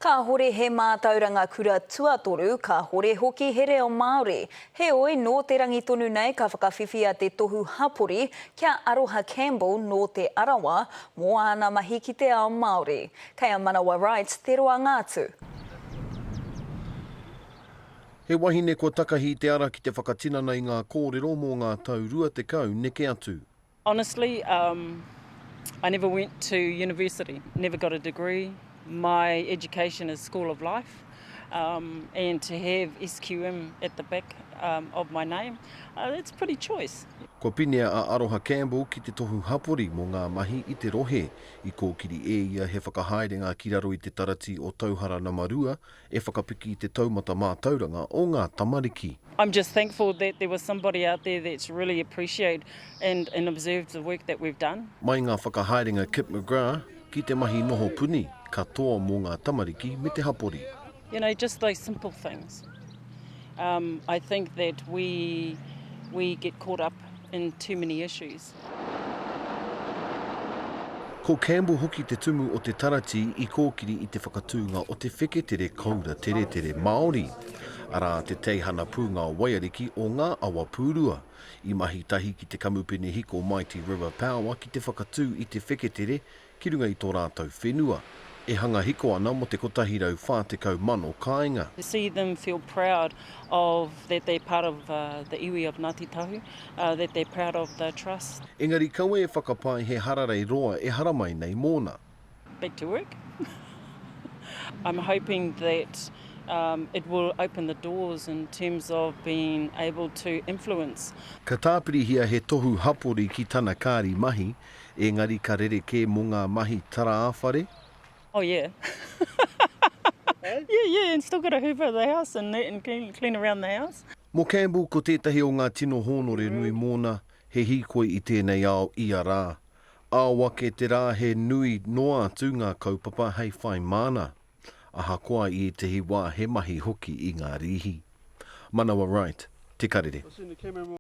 Kāhore he mātauranga kura tuatoru, kāhore hoki he reo Māori. Heoi, nō te rangi tonu nei ka whakawhiwhia te tohu hapori ki a Aroha Campbell nō Te Arawa mō āna mahi ki te ao Māori. Kei a Manawa Wright te roanga atu. He wahine kua takahi i te ara ki te whakatinana i ngā kōrero mō ngā tau 20 neke atu. Honestly, um, I never went to university, never got a degree. My education is School of Life, um, and to have SQM at the back um, of my name, uh, that's pretty choice. Kua pinea a Aroha Campbell ki te tohu hapori mō ngā mahi i te rohe. I kōkiri e ia he whakahaerenga ki raro i te tarati o Tauhara Nama 2 e whakapiki i te taumata mātauranga o ngā tamariki. I'm just thankful that there was somebody out there that's really appreciate and and observed the work that we've done. Mai ngā whakahaerenga Kip McGrath ki te mahi noho puni, katoa mō ngā tamariki me te hapori. You know, just those simple things. Um, I think that we, we get caught up in too many issues. Ko Campbell hoki te tumu o te taratī i kōkiri i te whakatūnga o te wheketere koura teretere Māori, arā, te teihana pūngao waiariki o ngā awa pūrua. I mahi tahi ki te kamupene hiko Mighty River Power ki te whakatū i te wheketere ki runga i tō rātou whenua, e hanga hiko ana mō te 140,000 kāinga. To see them feel proud of that they're part of the iwi of Ngāti Tahu, that they're proud of the trust. Engari kaua e whakapae he hararei roa e haramai nei mōna. Back to work. I'm hoping that it will open the doors in terms of being able to influence. Ka tāpirihia he tohu hapori ki tana kāri mahi, Engari ka rerekē mō ngā mahi tara-ā-whare. Oh yeah. Yeah, yeah, and still got to hoover the house and that and clean, clean around the house. Mō Campbell, ko tētahi o ngā tino hōnore nui mōna, he hīkoi i tēnei ao ia rā. Ao ake te rā he nui noa atu ngā kaupapa hei whai māna. Ahakoa i ētahi wā he mahi hoki i ngā rīhi. Manawa Wright, Te Karere.